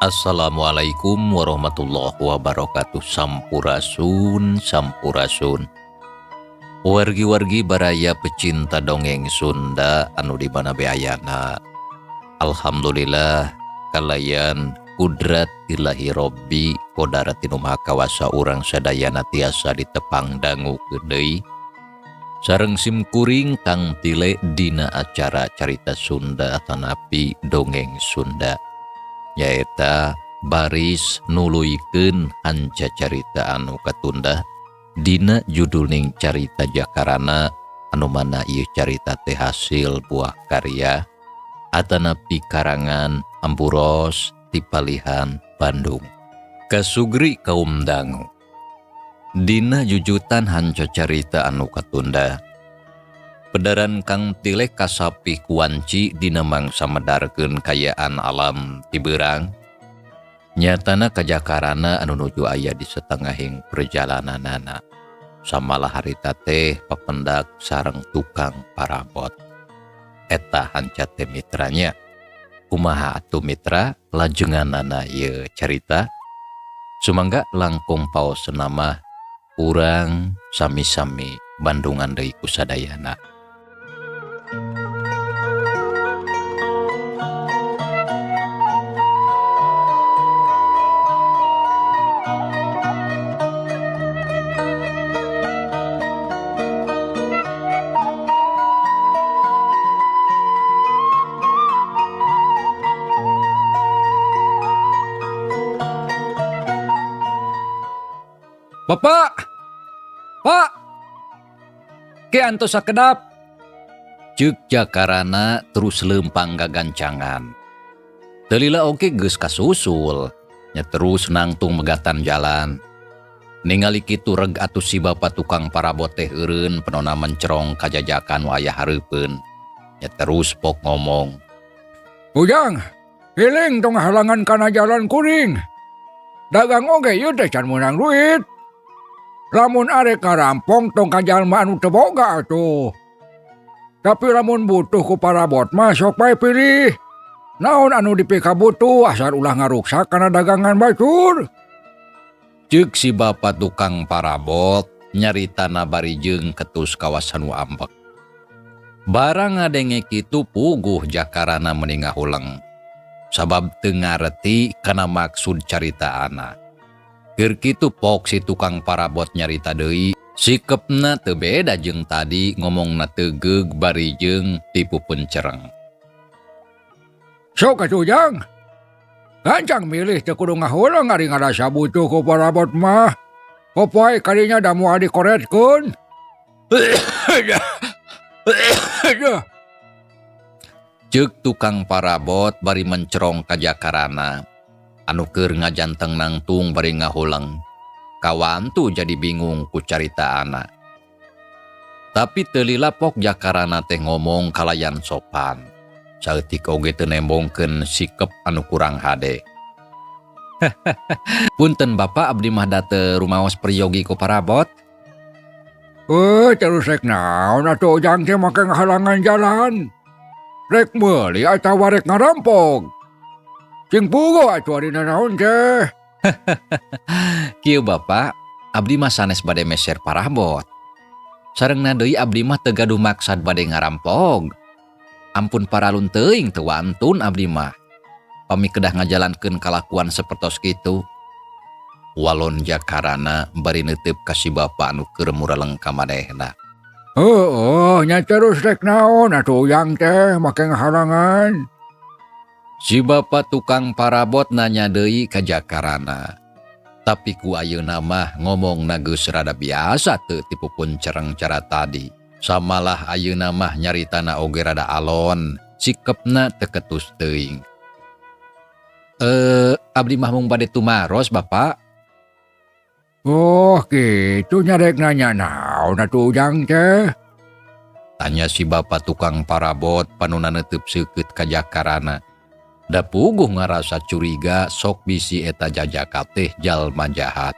Assalamualaikum warahmatullahi wabarakatuh. Sampurasun, Sampurasun, wargi-wargi baraya pecinta dongeng Sunda anu di mana be ayana. Alhamdulillah, kalayan kudrat Ilahi Robbi kodarat nu Maha Kawasa, urang sadayana tiasa ditepang dangu deui sareng simkuring Kang Tile dina acara Carita Sunda atanapi Dongeng Sunda, nyaeta baris nuluykeun hanca carita anu katunda dina judulning Carita Jakarana, anu mana ieu carita teh hasil buah karya atanapi karangan Ampuros ti palihan Bandung. Kasugri kaum dangu, dina jujutan hanca carita anu katunda, pedaran Kang Tile kasapih kuanci dina mangsa medarkeun kayaan alam ti beurang. Nyatana kajakarana anu nuju aya di setengahing perjalananana, samalah harita teh papendak sareng tukang parabot. Eta hanca teh mitranya. Kumaha atuh mitra lajenganana ieu carita? Sumangga langkung paos senama, urang sami-sami bandungan deui ku sadayana. Bapak! Pak! Ke antos sakedap. Cek Jakarana terus lempang gagancangan. Teu lila oge geus kasusul, nya terus nangtung megatan jalan. Ningali kitu reg atuh si bapak tukang parabot teh eureun penona mencerong kajajakan nu aya hareupeun. Nya terus pok ngomong. Ujang, eling tong halangan kana jalan kuring. Dagang oge ieu teh can meunang duit. Lamun arek ngarampong tong ka jalma anu teu boga atuh. Tapi lamun butuh ku parabot mah sok bae pilih. Naon anu dipikabutuh, asal ulah ngaruksak kana dagangan batur. Cek si bapak tukang parabot nyaritana bari jeung ketus kawasan nu ambek. Barang ngadenge kitu puguh Jakarana meni ngahuleng. Sabab teu ngareti kana maksud caritaana. Keur kitu pok si tukang parabot nyarita deui, sikepna teu beda jeung tadi, ngomongna tegeug bari jeung tipu pencereng. Sok atuh, Jang. Gancang milih, teu kudu ngahuleng ari ngarasa butuh ku parabot mah. Popoe kadinya da moal dikoretkeun. Ceuk tukang parabot bari mencerong ka Jakarana anu keur ngajanteng nangtung bari ngahuleng. Kawantu jadi bingung ku caritaana. Tapi teu lila pok Jakarana teh ngomong kalayan sopan. Saeutik oge teu nembongkeun sikep anu kurang hade. "Punten, Bapak, abdi mah da teu rumaos peryogi ku parabot." Eh, terus rek naon atuh Ujang teh make ngahalangan jalan? Rek meuli atawa rek ngarampok? Cing puguh atuh ari nanaon teh. "Kieu, Bapak, abdi mah sanes bade meser parabot. Sarengna deui abdi mah teu gaduh maksad bade ngarampok. Ampun paralun teuing, teu wantun abdi mah pami kedah ngajalankeun kalakuan sapertos kitu," walon Jakarana bari neuteup ka si bapa anu keur mureleng ka manehna. Heueuh, nya terus rek naon atuh Ujang teh make ngahalangan? Si bapak tukang parabot nanya deui ka Jakarana. Tapi ku ayeuna mah ngomongna geus rada biasa, teu tipupun cereng cara tadi. Samalah ayeuna mah nyaritana oge rada alon, sikepna teu ketus teuing. "Eh, abdi mah mung bade tumaros, Bapak." Oh, kitu, nya rek nanya naon atuh Ujang teh? Tanya si bapak tukang parabot panuna neuteub seukeut ka Jakarana. Da puguh ngarasa curiga sok bisi eta jajaka teh jalma jahat.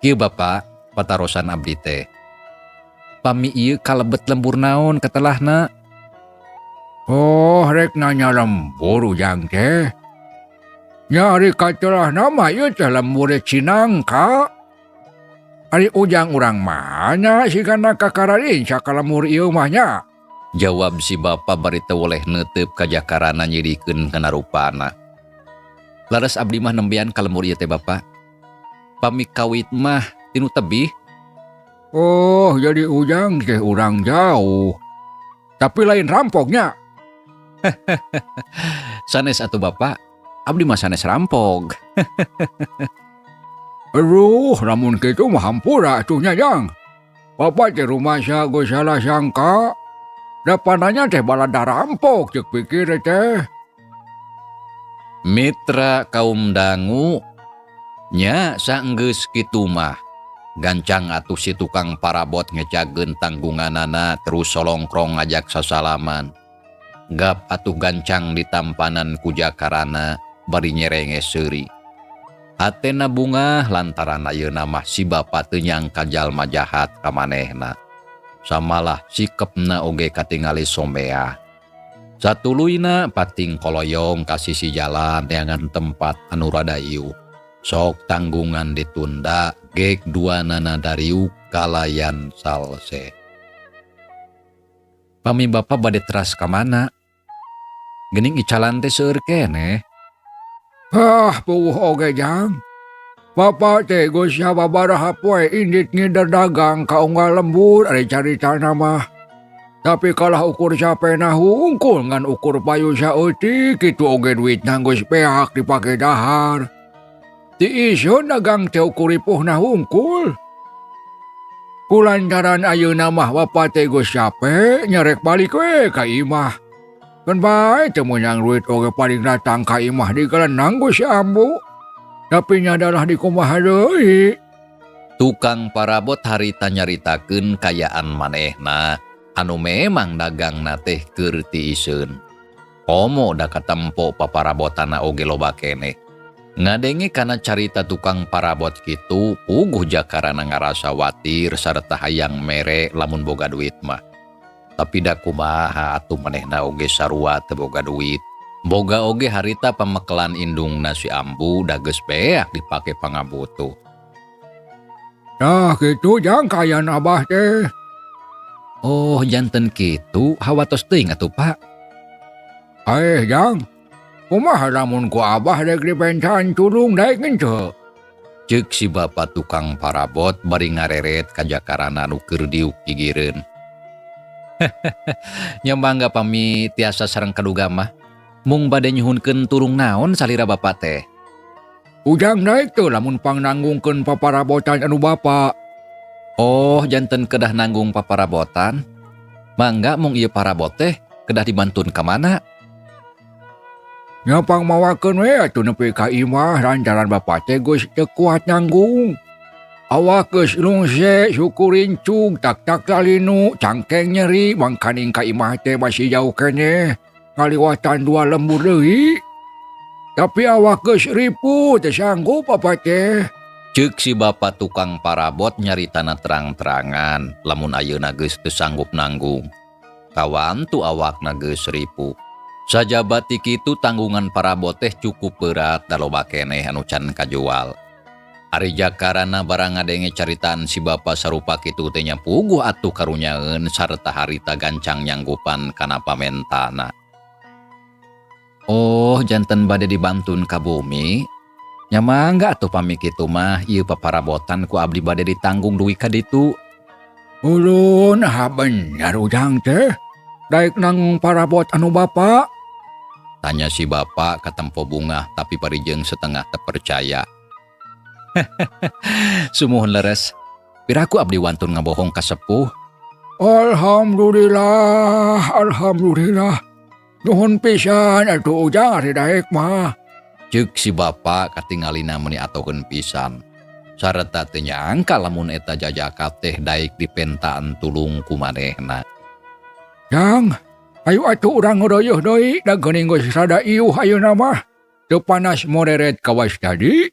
"Kieu, Bapak, patarosan abdi teh. Pami ieu kalebet lembur naon katelahna?" Oh, rek nanya lembur Ujang teh. Nya ari katelahna mah ieu teh lembur Cinangka. Ari Ujang urang mana sigana kakararinca ka lembur ieu mah nya. Jawab si bapa bari teu weleh neuteup ka jakarana nyirikeun kana rupana. Laras abdi mah nembean ka lembur ieu teh bapa. Pami kawit mah tinu tebih. Oh, jadi Ujang teh urang jauh. Tapi lain rampoknya. Sanes atuh bapa. Abdi mah sanes rampok. Aduh, lamun kitu mah hampura atuh nya Jang. Bapak teh rumasa geus salah sangka. Da pananya teh balada rampok ceuk pikir teh. Mitra kaum dangu nya saenggeus kitu mah. Gancang atuh si tukang parabot ngecageun tanggunganana terus solongkrong ngajak sasalaman. Gap atuh gancang ditampanan ku jakarana bari nyerenge seuri. Hatena bungah lantaran ayeuna mah si bapa teu nyangka jalma jahat ka manehna. Samalah sikepna oge katingali someah. Satuluyna pating koloyong ka sisi jalan neangan tempat anu rada iuh. Sok tanggungan ditunda gek duanana dariuk kalayan salse. Pami bapa bade teras ka mana? Geuning icalan teh seueur keneh. Ah, puguh oge Jang. Bapa teh geus sababaraha poe indit ngider dagang ka unggal lembur ari caritana mah. Tapi kalah ukur capena hungkul ngan ukur payu saeutik kitu oge duitna geus beak dipake dahar. Tiiseun dagang teh ukur ripuhna hungkul. Kulantaran ayeuna mah bapa teh geus capek nyerek balik we ka imah. Keun bae teu meunang duit oge paling datang ka imah digelenang ku si ambu. Tapi nyadalah dikumaha deui. Tukang parabot harita nyaritakeun kayaan manehna anu memang dagangna teh keur tiiseun. Komo da katempo paparabotana oge loba keneh. Ngadenge kana carita tukang parabot kitu, puguh jakarana ngarasa watir sarta hayang mere lamun boga duit mah. Tapi da kumaha atuh manehna oge sarua teu boga duit. Boga oge harita pamekelan indungna si ambu da geus beak dipake pangabutuh. Tah kitu Jang kaayaan abah teh. Oh janten kitu hawatos teuing atuh Pak. Jang, kumaha lamun ku abah rek dipencan tulung daek henteu? Ceuk si bapa tukang parabot bari ngareret ka jakarana nu keur diuk gigireun. Nya mangga pami tiasa sareng kaduga mah. Mung bade nyuhunkeun tulung naon salira bapa teh? Ujang daek teu lamun pangnanggungkeun paparabotan anu bapa. Oh, janten kedah nanggung paparabotan. Mangga mung ieu parabot teh kedah dibantun ka mana? Nya pangmawakeun we atuh nepi ka imah lantaran bapa teh geus teu kuat nanggung. Awak geus lungse, suku rincung, tak-tak lalinu, cangkeng nyeri, mangkaning ka imah teh masih jauh keneh. Ngaliwatan dua lembur deui. Tapi awak geus ripuh teu sanggup apa teh. Ceuk si bapa tukang parabot nyaritana terang-terangan lamun ayeuna geus teu sanggup nanggung. Kawantu awakna geus ripuh. Sajaba ti kitu tanggungan parabot teh cukup berat da loba keneh anu can kajual. Ari jakarana barang ngadenge caritaan si bapa sarupa kitu teh nya puguh atuh karunyaeun sarta harita gancang nyanggupan kana pamentana. Oh, janten bade dibantun ka bumi. Nya mangga atuh pami kitu mah ieu paparabotan ku abdi bade ditanggung dugi ka ditu. Ulun, nah bener ujang teh. Daek nanggung parabot anu bapa? Tanya si bapa katempo bungah tapi parijeng setengah terpercaya. Sumuhun leres. Piraku abdi wantun ngabohong ka sepuh. Alhamdulillah, alhamdulillah. Nuhun pisan atuh ujang ari daek mah. Ceuk si bapa katingalina meuni atokeun pisan. Sarta teu nyangka lamun eta jajaka teh daek dipentaan tulung ku manehna. Jang, ayo atuh urang ngeureuyeuh deui da geuning geus rada iuh ayeuna mah. Teu panas moreret kawas tadi.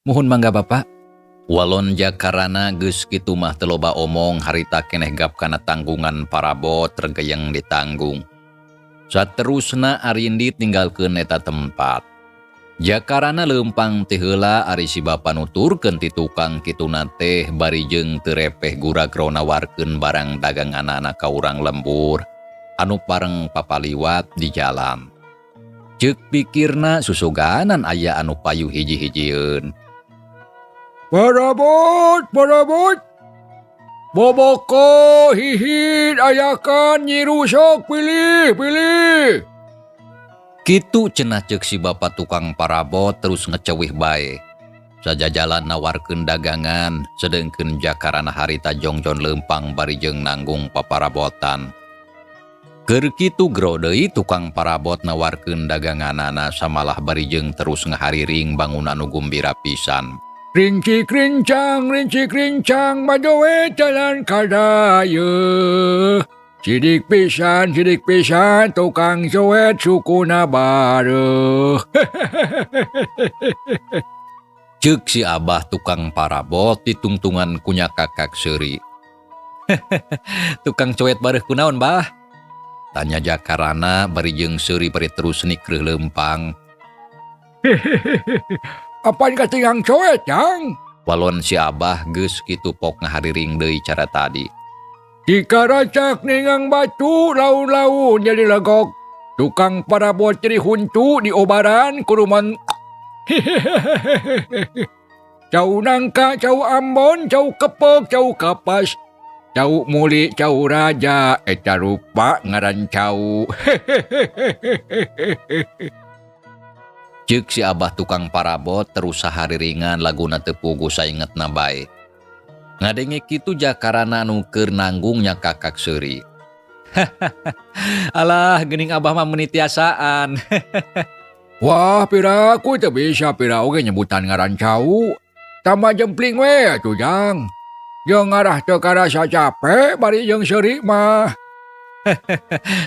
Muhun mangga bapa. Walon jakarana geus kitu mah teu loba omong harita keneh gap kana tanggungan parabot regeyeng ditanggung. Saterusna Arindi tinggalkeun eta tempat. Jakarana leumpang ti heula ari si bapa nuturkeun ti tukang kituna teh bari jeung teu repeh guragro nawarkeun barang daganganana ka urang lembur anu pareng papaliwat di jalan. Ceuk pikirna susuganan aya anu payu hiji-hijieun. Parabot, parabot. Boboko hihid ayakan nyiru sok pilih, pilih. Kitu cenah ceuk si bapa tukang parabot terus ngecewih bae. Sajajalan nawarkeun dagangan, sedengkeun jakarana harita jongjon leumpang bari jeung nanggung paparabotan. Keur kitu gro deui tukang parabot nawarkeun daganganana samalah bari jeung terus ngahariring bangun anu gumbira pisan. Rincik rincang, madowe jalan kadaye. Sidik pisan, tukang coet sukuna bareuh. Ceuk si abah tukang parabot ditungtungan kunya kakak seuri. Tukang coet bareuh kunaon, bah? Tanya jakarana bari jeung seuri bari terus nikreuh leumpang. Apaan katingang coet, Jang? Walon si abah geus kitu pok ngahariring deui cara tadi. Dikaracak ningang batu laun-laun jadi legok. Tukang parabot jadi huntu di obaran kuruman. Cau nangka, cau ambon, cau kepok, cau kapas. Cau muli, cau raja, eta rupa ngaran cau. Ceuk si abah tukang parabot terus sahariringan laguna teu puguh saingetna bae. Ngadenge kitu jakarana anu keur nanggungnya kakak seuri. Alah, geuning abah mah meuni tiasaan. Wah, piraku teu bisa pira oge nyebutan ngaran cau. Tambah jempling we atuh, Jang. Jeung ngarah teu karasa capek bari jeung seuri mah.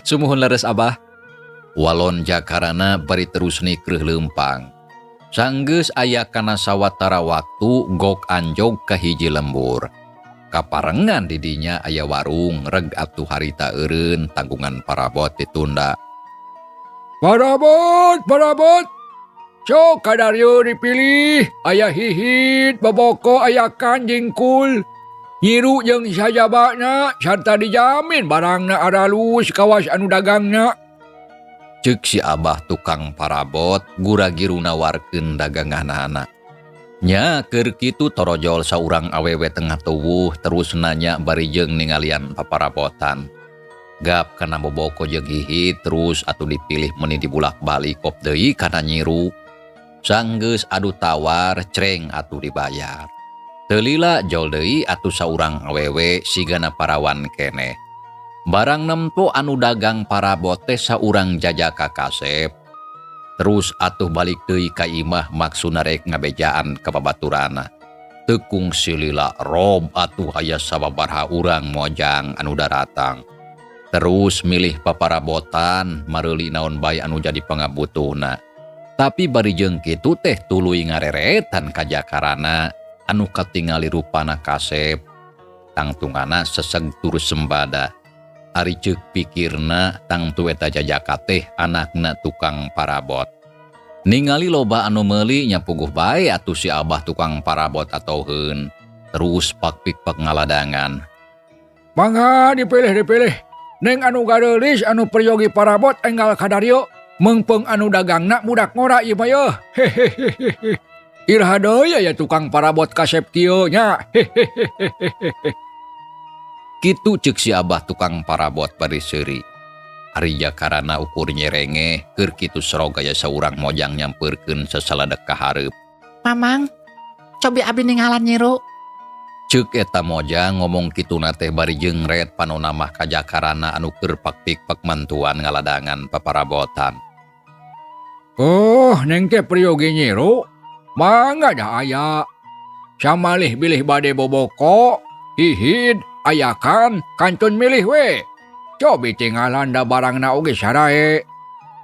Sumuhun leres abah. Walon jakarana bari terus nikreuh leumpang. Sanggeus aya kana sawatara waktu gok anjog ka hiji lembur. Kaparengan di dinya aya warung reg atuh harita eureun tanggungan parabot ditunda. Parabot, parabot. Sok kadarieu dipilih, aya hihid, boboko aya kanjingkul. Nyiru jeung sajabana sarta dijamin barangna aralus kawas anu dagangna. Ceuk si abah tukang parabot gura-giru nawarkeun daganganana. Nya keur kitu torojol saurang awewe tengah tuwuh terus nanya bari jeung ningalian paparabotan. Gap kana boboko jeung hihid terus atuh dipilih meuni dibulak-balik kop deui kana nyiru. Sanggeus adu tawar creng atuh dibayar. Teu lila jol deui atuh saurang awewe sigana parawan keneh. Barang nempo anu dagang parabot teh saurang jajaka kasep. Terus atuh balik deui ka imah maksudna rek ngabejaan ka babaturana. Teu kungsi lila rob atuh aya sababaraha urang mojang anu daratang. Terus milih paparabotan mareuli naon bae anu jadi pangabutuhna. Tapi bari jeung kitu teh tuluy ngareretan ka jakarana anu katingali rupana kasep. Tangtungana seseg turus sembada. Ari ceuk pikirna tangtu eta jajaka teh anakna tukang parabot. Ningali loba anu meuli nya puguh bae atuh si abah tukang parabot atoheun. Terus pakpik-pak ngaladangan. Mangga dipilih-dipilih. Neng anu gareulis anu peryogi parabot enggal kadarieu. Meungpeung anu dagangna budak ngora ieu mah yeuh. Hehehehe. Iraha deui aya tukang parabot kasep kieu nya. Hehehehe. Kitu ceuk si abah tukang parabot bari seuri. Ari jakarana ukur nyerengeh keur kitu serog aya saurang mojang nyampeurkeun sasaladek ka hareup. Mamang, cobi abdi ninggalan nyiru. Ceuk eta mojang ngomong kituna teh bari jeung ret panona mah ka jakarana anu keur pakpik-pak mantuan ngaladangan paparabotan. Oh, neng teh peryogi nyiru. Mangga dah aya. Samalih bilih bade boboko, hihid, ayakan, kantun milih we. Cobi tinggalan da barangna oge sarae.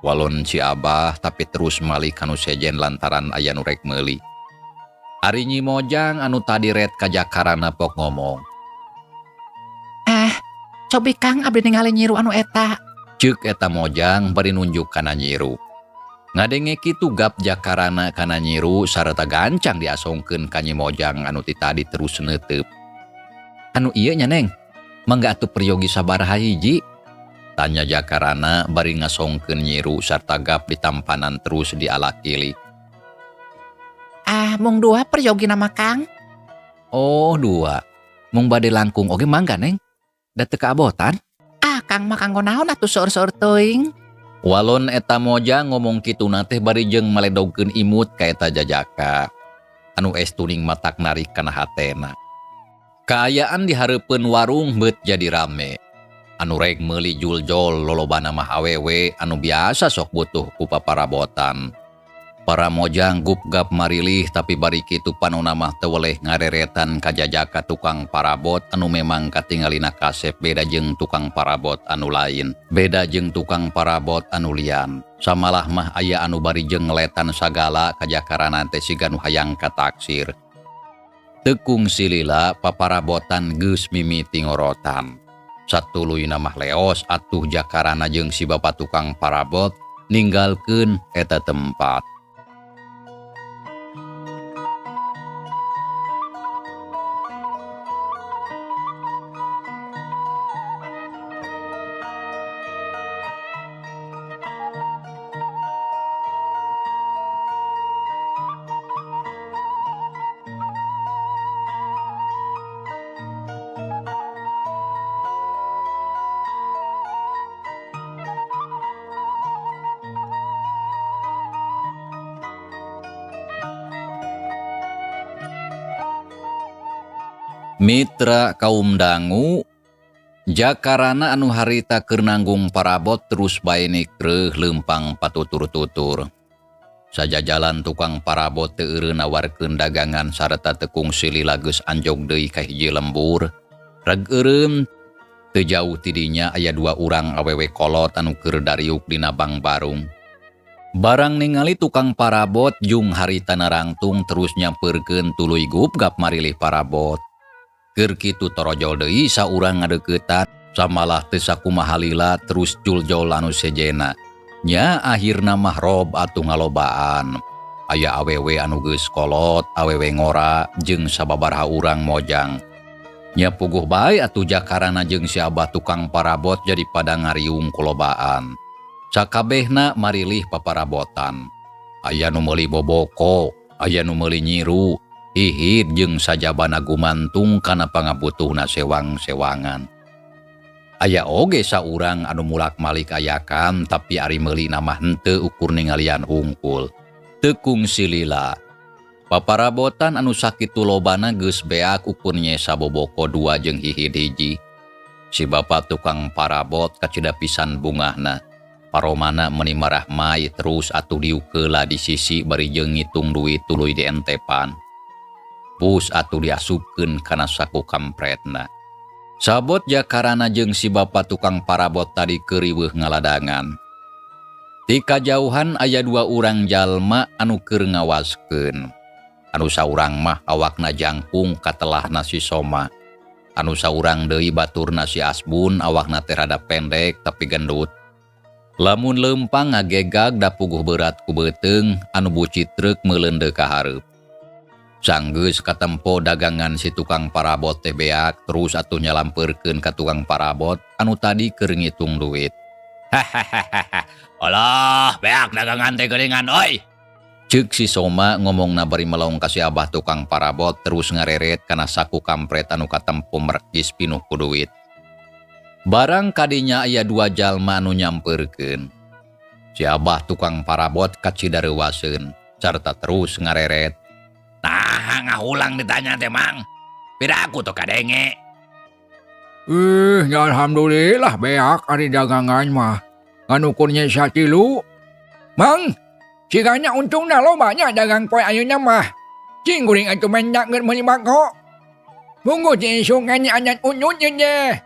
Walon si abah tapi terus malih kanu sejen lantaran aya nu rek meuli. Ari Nyi Mojang anu tadi ret ka jakarana pok ngomong. Cobi Kang abdi ningali nyiru anu eta. Ceuk eta Mojang bari nunjuk kana nyiru. Ngadenge kitu gap jakarana kana nyiru sarta gancang diasongkeun ka Nyi Mojang anu ti tadi terus neuteup. Anu ieu nya Neng, mangga atuh peryogi sabaraha hiji? Tanya jakarana bari ngasongkeun nyiru sarta gap ditampanan terus dialak kilik. Ah, mung dua peryogi nama Kang. Oh, dua. Mung bade langkung oge mangga Neng. Da teu kaabotan. Ah, Kang mah kanggo naon atuh seueur-seueur teuing. Walon eta Mojang ngomong kituna teh bari jeung maledogkeun imut ka eta jajaka. Anu estuning matak narik kana hatena. Kaayaan di hareupeun warung beut jadi rame. Anu rek meuli juljol lolobana mah awewe anu biasa sok butuh ku paparabotan. Para mojang gupgap marilih tapi bari kitu panona mah teu weleh ngareretan ka jajaka tukang parabot anu memang katingalina kasep beda jeung tukang parabot anu lain. Beda jeung tukang parabot anu lian. Samalah mah aya anu bari jeung ngeletan sagala kajakarana teh siga nu hayang kataksir. Tekung silila paparabotan geus mimiti ngorotan. Satuluyna mah leos atuh jakarana jeung si bapa tukang parabot ninggalkeun eta tempat. Mitra kaum dangu, jakarana anu harita keur nanggung parabot terus bae nikreuh leumpang patutur-tutur. Sajajalan tukang parabot teu eureun nawarkeun dagangan sarta teu kungsi lila geus anjog deui ka hiji lembur. Reg eureun teu jauh ti dinya aya dua urang awewe kolot anu keur dariuk dina bang barung. Barang ningali tukang parabot jung harita narangtung terus nyampeurkeun tuluy gupgap marilih parabot. Keur kitu torojol deui saurang ngadeuketan samalah teu sakumaha lila terus juljol anu sejena. Nya akhirna mah rob atuh ngalobaan. Aya awewe anu geus kolot, awewe ngora jeung sababaraha urang mojang. Nya puguh bae atuh jakarana jeung si abah tukang parabot jadi pada ngariung kulobaan. Sakabehna marilih paparabotan. Aya nu meuli boboko, aya nu meuli nyiru, hihid jeung sajabana gumantung kana pangabutuhna sewang-sewangan. Aya oge saurang anu mulak-malik ayakan tapi ari meulina mah henteu ukur ningalian hungkul. Teu kungsi lila. Paparabotan anu sakitu lobana geus beak ukur nyesa boboko dua jeung hihid hiji. Si bapa tukang parabot kacida pisan bungahna. Paromana meuni marah mai terus atuh diukeula di sisi bari jeung ngitung duit tuluy dientepan. Pus atuh diasupkeun kana saku kampretna. Sabot jakarana jeung si bapa tukang parabot tadi keuriweuh ngaladangan. Ti kajauhan aya dua urang jalma anu keur ngawaskeun. Anu saurang mah awakna jangkung katelahna si Soma. Anu saurang deui baturna si Asbun awakna teh rada pendek tapi gendut. Lamun leumpang ngagegag da puguh berat ku beuteung anu bucitreuk meuleundeu ka hareup. Sanggeus katempo dagangan si tukang parabot teh beak terus atuh nyalampeurkeun ka tukang parabot anu tadi keur ngitung duit. Hahaha. Alah, beak dagangan teh geuningan euy. Ceuk si Soma ngomongna bari melong ka si abah tukang parabot terus ngareret kana saku kampret anu katempo merekis pinuh ku duit. Barang kadinya aya dua jalma anu nyampeurkeun. Si abah tukang parabot kacida reuwaseun sarta terus ngareret. Nah, ngahulang ditanya teh Mang. Pira aku tuh kadenge. Ya alhamdulillah beak ari dagangan mah. Ngan ukur nyesa tilu. Mang, sigana untungna loba nya dagang poe ayeuna mah. Cing kuring atuh mendak ngeun meuli bako. Munggu cing isuk nganyi anyat unyut ye teh.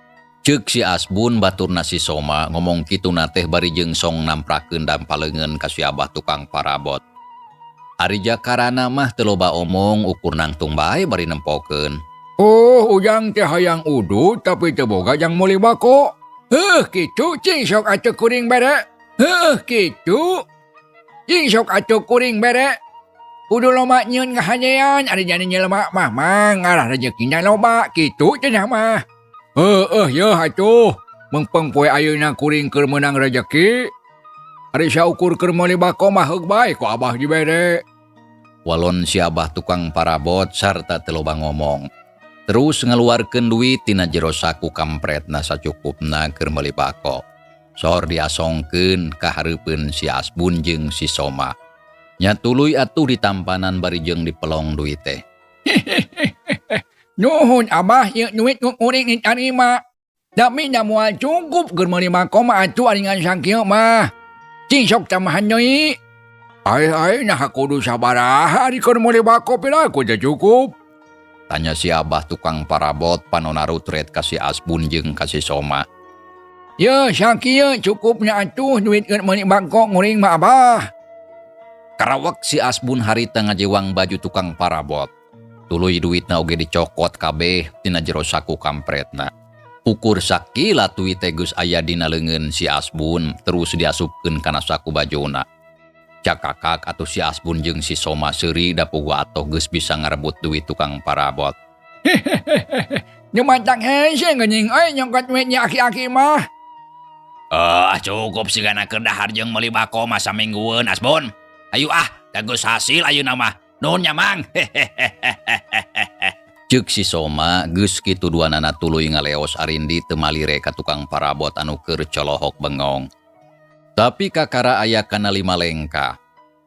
Ceuk si Asbun baturna si Soma ngomong kituna teh bari jeung song namprakeun dampaleungeun ka si abah tukang parabot. Ari jakarana mah teu loba omong ukur nangtung bae bari nempokeun. Oh, ujang teh hayang udud tapi teu boga jang meuli bako. Heuh, kitu cing sok atuh kuring bare. Heuh, kitu. Ih sok atuh kuring bere. Kudu loba nyieun kahadean ari jadi jelema mah mang ngarah rejekina loba kitu cenah mah. Heueuh yeuh atuh. Meungpeung poe ayeuna kuring keur meunang rejeki. Ari saukur keur meuli bako mah heug bae ku abah dibere. Walon si abah tukang parabot sarta teu loba ngomong. Terus ngaluarkeun duit tina jero saku kampretna sacukupna keur meuli bako. Sor diasongkeun ka hareupeun si Asbun jeung si Soma. Nya tuluy atuh ditampanan bari jeung dipelong duit teh. Nuhun abah ieu duit ku kuring ditarima. Tapi nya moal cukup keur meuli bako mah atuh ari ngan sakieu mah. Cing sok tambahan deui. Ai ai naha kudu sabaraha ari keur meuli bako piraku teu cukup. Tanya si abah tukang parabot panona rutret ka si Asbun jeung ka si Soma. Yeuh sakieu cukupnya atuh duit keur meuli bako nguring mah abah. Karawek si Asbun harita ngajewang baju tukang parabot. Tuluy duitna oge dicokot kabeh tina jero saku kampretna. Ukur sakilat duit teh geus aya dina leungeun si Asbun terus diasupkeun kana saku bajuna. Cakakak atuh si Asbun jeung si Soma seuri da puguh atoh geus bisa ngarebut duit tukang parabot. Nu matak hese geuning euy nyokot duit nya aki-aki mah. Ah, cukup sigana keur dahar jeung meuli bako mah saminggueun Asbun. Ayo ah, da geus hasil ayeuna mah. Nuhun nya Mang. Ceuk si Soma geus kitu duanana tuluy ngaleos arindi teu malire ka tukang parabot anu keur colohok bengong. Tapi kakara aya kana lima lengkah.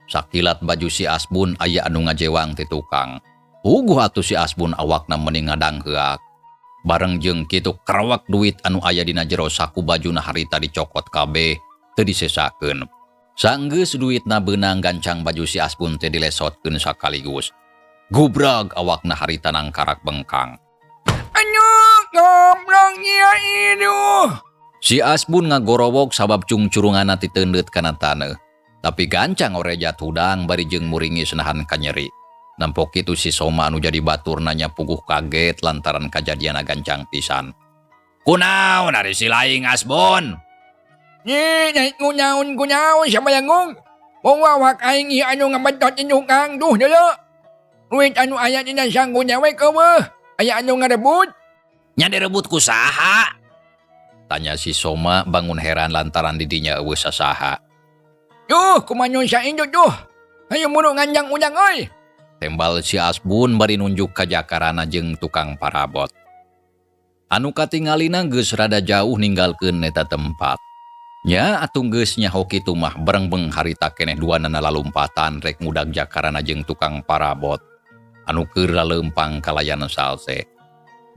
Sakilat baju si Asbun aya anu ngajewang ti tukang. Puguh atuh si Asbun awakna meuni ngadangheak. Bareng jeung kitu kerawak duit anu aya dina jero saku bajuna harita dicokot kabeh teu disesakeun. Sanggeus duitna beunang gancang baju si Asbun teh dilesotkeun sakaligus. Gubrag awakna harita nangkarak bengkang. Anu goblok nya iduh. Si Asbun ngagorowok sabab cungcurunganna titeundeut kana taneuh. Tapi gancang orejat hudang bari jeung muringis nahan kanyeri. Nampok kitu si Soma anu jadi baturna nya puguh kaget lantaran kajadianna gancang pisan. Kunaon ari si laing Asbun? Nyi, nyai kunaon kunaon sama yangung. Bawa awak aing ieu anu ngabetot di tukang duh deuleu. Duit anu aya dina sangku dewek eueuh. Aya anu ngarebut. Nya direbut ku saha? Tanya si Soma bangun heran lantaran didinya eueuh sasaha. Duh, kumaha saindut duh. Hayu muru nganjang udang euy. Tembal si Asbun bari nunjuk ka jakarana jeung tukang parabot. Anu katingalina geus rada jauh ninggalkeun eta tempat. Nya atuh geus nyaho kitu mah berengbeng harita keneh duanana lalumpatan rek ngudag jakarana jeung tukang parabot. Anu keur laleumpang kalayan salse.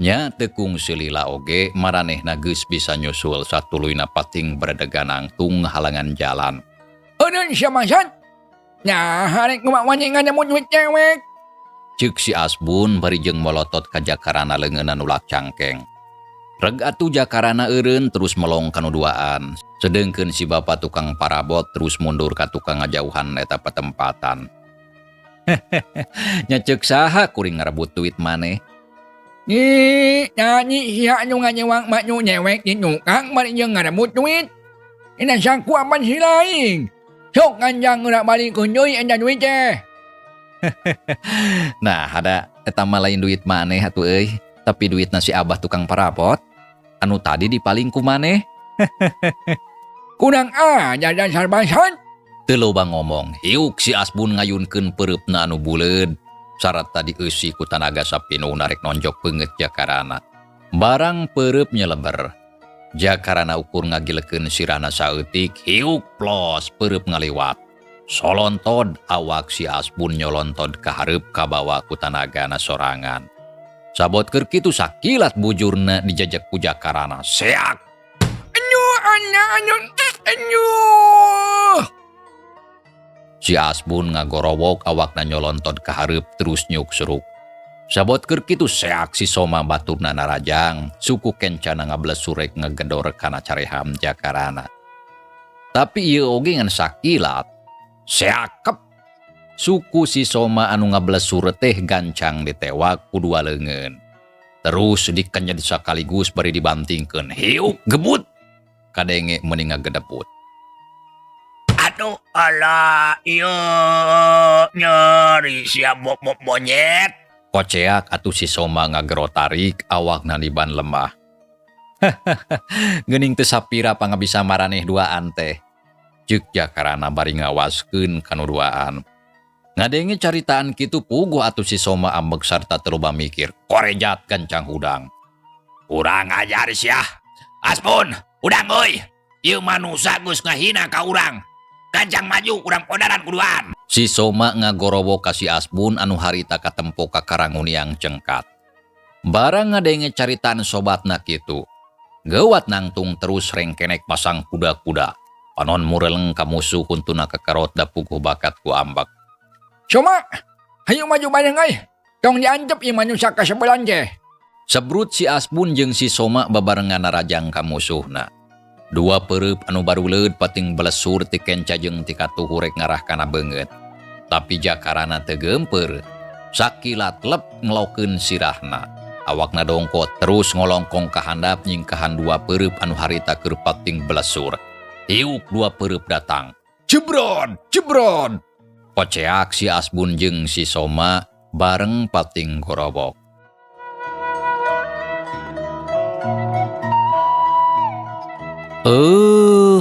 Nya teu kungsi lila oge maranehna geus bisa nyusul satuluyna pating beredegan nangtung halangan jalan. Eureun sia masan. Nah, arek kumaha wani nganemu duit cewek. Ceuk si Asbun bari jeung molotot ka jakarana leungeunna nulak cangkeng. Reg atuh jakarana eureun terus melong kanu duaan. Sedengkeun si bapa tukang parabot terus mundur ka tukang ngajauhan eta patempatan. Nya ceuk saha kuring ngarebut duit maneh? Nyi, nyanyi sia anu nganyewang mak nu nyewek di tukang bari jeung ngarebut duit. Ina saku apan si laing. Sok nganjang geura balikeun deui eta duit teh. Nah, ada eta mah lain duit maneh atuh euy, tapi duitna si abah tukang parabot. Anu tadi dipaling ku maneh. Kurang aja dasar bangsat. Teu loba ngomong, hiuk si Asbun ngayunkeun pereupna anu buleud. Sarata dieusi ku tanaga sapinu narek nonjok beungeut jakarana. Barang pereup nyeleber. Jakarana ukur ngagilekeun sirahna saeutik, hiuk plos pereup ngaliwat. Solontod awak si Asbun nyolontod ka hareup kabawa ku tanagana sorangan. Sabot keur kitu sakilat bujurna dijajek ku jakarana. Seak! Anu, anu, anu, anu. Si Asbun ngagorowok awakna nyolontod ka hareup terus nyuk seruk. Sabot keur kitu seak si Soma baturna narajang, suku kencana ngablesurek ngegedor kana careham jakarana. Tapi ieu oge ngan sakilat. Seakep. Suku si Soma anu ngablesur teh gancang ditewak ku dua leungeun. Terus dikenyet sakaligus bari dibantingkeun. Hiuk gebut. Kadenge meuni ngagedeput. atuh. Alah, ieu nyeri sia monyet. Koceak atuh si Soma ngagero tarik awakna niban lemah. Geuning teu sapira pangabisa maraneh duaan teh. Ceuk Jakarana bari ngawaskeun kanu duaan. Ngadenge caritaan kitu puguh atuh si Soma ambek sarta teu loba mikir. Korejat gancang hudang. Urang ajar sia. Aspun, udang euy. Ieu manusa geus ngahina ka urang. Gancang maju urang podaran kuduan. Si Soma ngagorowo ka si Asbun anu harita katempo ka karanguniang cengkat. Barang ngadenge caritaan sobatna kitu. Geuwat nangtung terus rengkenek pasang kuda-kuda. Panon mureleng ka musuh huntuna kekerot da puguh bakat ku ambek. Soma, hayu maju bareng euy. Tong diantep ieu manusia ka sebelan teh. Sebrut si Asbun jeung si Soma babarengan narajang ka musuhna. Dua pereup anu baruleud pating belesur ti kenca jeung ti katuhu rek ngarah kana beungeut. Tapi Jakarana teu geumpeur. Sakilat lep ngelokeun sirahna. Awakna dongkot terus ngolongkong ka handap nyingkahan dua pereup anu harita keur pating belesur. Hiuk dua pereup datang. Jebron, jebron. Koceak si Asbun jeung si Soma bareng pating gorobok.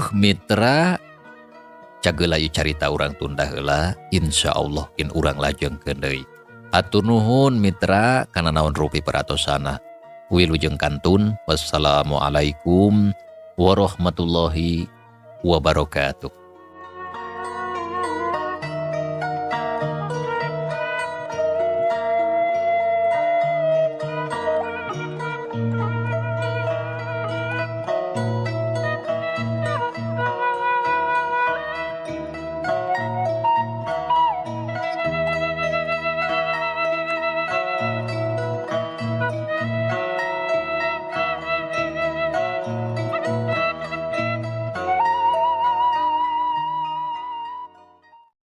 Mitra, cageula ieu carita urang tunda heula, insyaallah kin urang lajengkeun deui. Hatur nuhun mitra kana naon rupi peratosana. Wilujeng kantun, wassalamualaikum warahmatullahi wabarakatuh.